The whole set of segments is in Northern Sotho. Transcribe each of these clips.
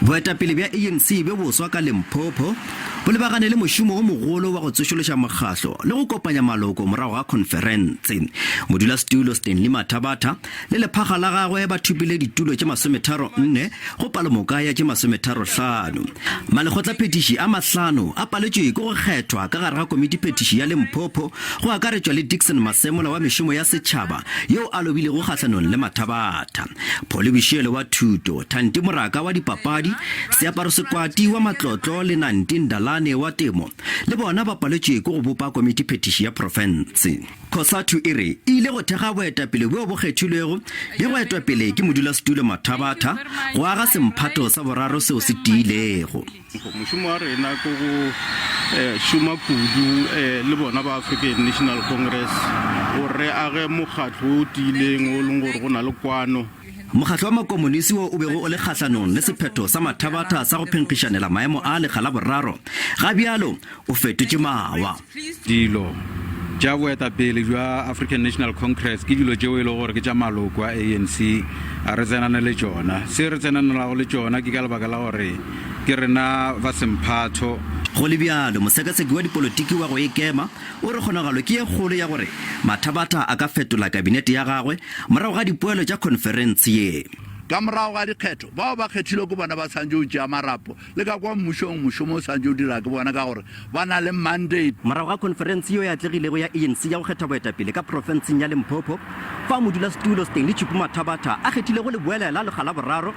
Boetapele bja ANC bjo boswa ka Limpopo bo lebagane le mošomo o mogolo wa go tsošološa mokgahlo le go kopanya maloko morago ga khonferense. Modulasetulo Stanley Mathabatha le lephaga la gagwe ba thopile ditulo tše 34 go palomoka ya tše 35. Malekgotlaphethiši a mahlano a paletšwe ke go kgethwa ka gare ga komitiphethiši ya Limpopo go akaretšwa le Dickson Masemola wa mešomo ya setšhaba yo a lobilego kgahlanong le Mathabatha. Polly Boshielo wa thuto, Thanti Moraka wa dipapadi, Seaparo Sekwati wa matlotlo le Nanti Ndalane wa temo le bona ba paletšwe ke go bopa komitiphethiši ya profense. Cosatu e re e ile go thekga boetapele bjo bo kgethilwego bja go etwa pele ke modulasetulo Mathabatha go aga semphato sa boraro seo se tiilego. Mošomo wa rena ke go šoma kudu le bona ba African National Congress gore re age mokgatlo o tiileng o leng gore go na le kwano. Mokgatlo wa Makomonisi wo o bego o le kgahlanong le sephetho sa Mathabatha sa go phenkgišanela maemo a lekga la boraro, ga bjalo o fetotše mawa. Dilo tša boetapele bja African National Congress ke dilo tšeo e lego gore ke tša maloko a ANC, a re tsenane le tšona. Se re tsenanelago le tšona ke ka lebaka la gore ke rena ba semphatho. Go le bjalo, mosekaseki wa dipolotiki wa go ikema o re kgonagalo ke ye kgolo ya gore Mathabatha a ka fetola kabinete ya gagwe morago ga dipoelo tša khonferense ye. Ka morago ga dikgetho, bao ba kgethilwe ke bona ba swanetše go tšea marapo. Le ka kwa mmušong, mošomo o swanetše go dira ke bona ka gore ba na le mandate. Morago ga khonferense yeo e atlegilego ya ANC ya go kgetha boetapele ka profenseng ya Limpopo, fao modulasetulo Stanley Tjhupu Mathabatha a kgethilego leboelela lekga la boraro,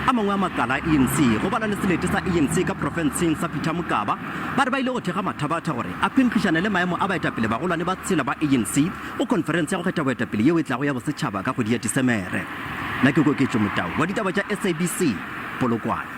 a mangwe a makala a ANC, go bala le selete sa ANC ka profenseng sa Peter Mokaba, ba re ba ile go thekga Mathabatha gore a phenkgišane le maemo a baetapele bagolwane ba tshela ba ANC go khonferense ya go kgetha boetapele yeo e tlago ya bosetšhaba ka kgwedi ya Disemere. Nna ke Koketšo Motau wa ditaba tša SABC, Polokwane.